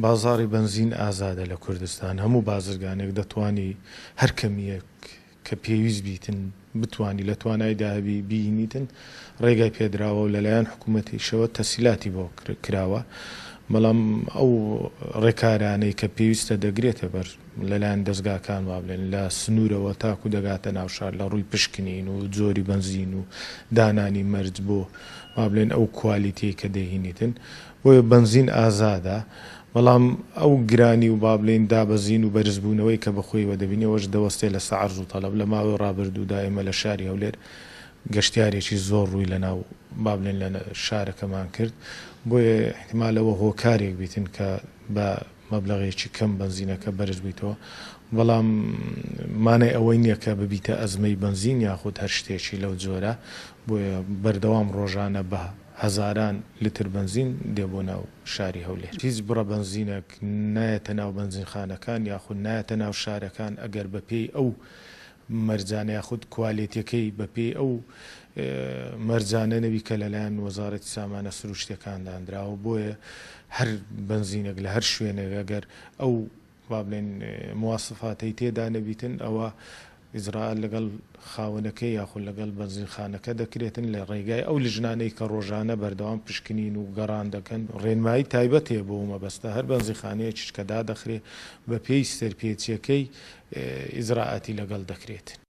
بازاڕی بەنزین ئازادە لە کوردستان، هەموو بازرگانێک دەتوانی هەر کەمییەک کە پێویست بیتن بتوانی لە توانایدا هەبی بیینیتن، ڕێگای پێدراوە و لەلایەن حکوومەتیشەوە تەسهیلاتی بۆ کراوە، بەڵام ئەو ڕێکارانەی کە پێویستە دەگرێتە بەر لەلایەن دەزگاکان وا بڵێن لە سنوورەوە تاکوو دەگاتە ناو شار لە ڕووی پشکنین و جۆری بەنزین و دانانی مەرج بۆ وا بڵێن ئەو کوالیتیەی کە دەیهینیتن بۆیە بەنزین ئازادە، بەڵام ئەو گرانی و با بڵێین دابەزین و بەرزبوونەوەی کە بەخۆیەوە دەبینی ئەوەش دەوەستێ لەسەر عەرز و تەڵەب، لە ماوەی ڕابردوودا ئێمە لە شاری هەولێر گەشتیارێکی زۆر ڕووی لە ناو با بڵێین لە شارەکەمان کرد، بۆیە ئیحتیمال ئەوە هۆکارێک بیتن کە بە مەبلەغێکی کەم بەنزینەکە بەرز بوویتەوە، بەڵام مانای ئەوەی نییە کە ببیتە ئەزمەی بەنزین یاخود هەر شتێکی لەو جۆرە، بۆیە بەردەوام ڕۆژانە بە هەزاران لتر بەنزین دێ بۆ ناو شاری هەولێر. هیچ بڕە بەنزینێک نایەتە ناو بەنزینخانەکان یاخود نایەتە ناو شارەکان ئەگەر بەپێی ئەو مەرجانە یاخود کوالێتیەکەی بەپێی ئەو مەرجانە نەبی کە لەلایەن وەزارەتی سامانە سروشتیەکان دانراوە بۆیە هەر بەنزینێک لە هەر شوێنێک ئەگەر ئەو با بڵێین مواسفاتەی تێدا نەبیتن ئەوە ئیجرائات لەگەڵ خاوەنەکەی یاخود لەگەڵ بەنزینخانەکە دەکرێتن لە ڕێگای ئەو لجنانەی کە ڕۆژانە بەردەوام پشکنین و گەڕان دەکەن ڕێنمایی تایبەت هەیە بۆ ئەو مەبەستە هەر بەنزینخانەیەکیش کە دادەخرێ بە پێی سەرپێچیەکەی ئیجرائاتی لەگەڵ دەکرێتن.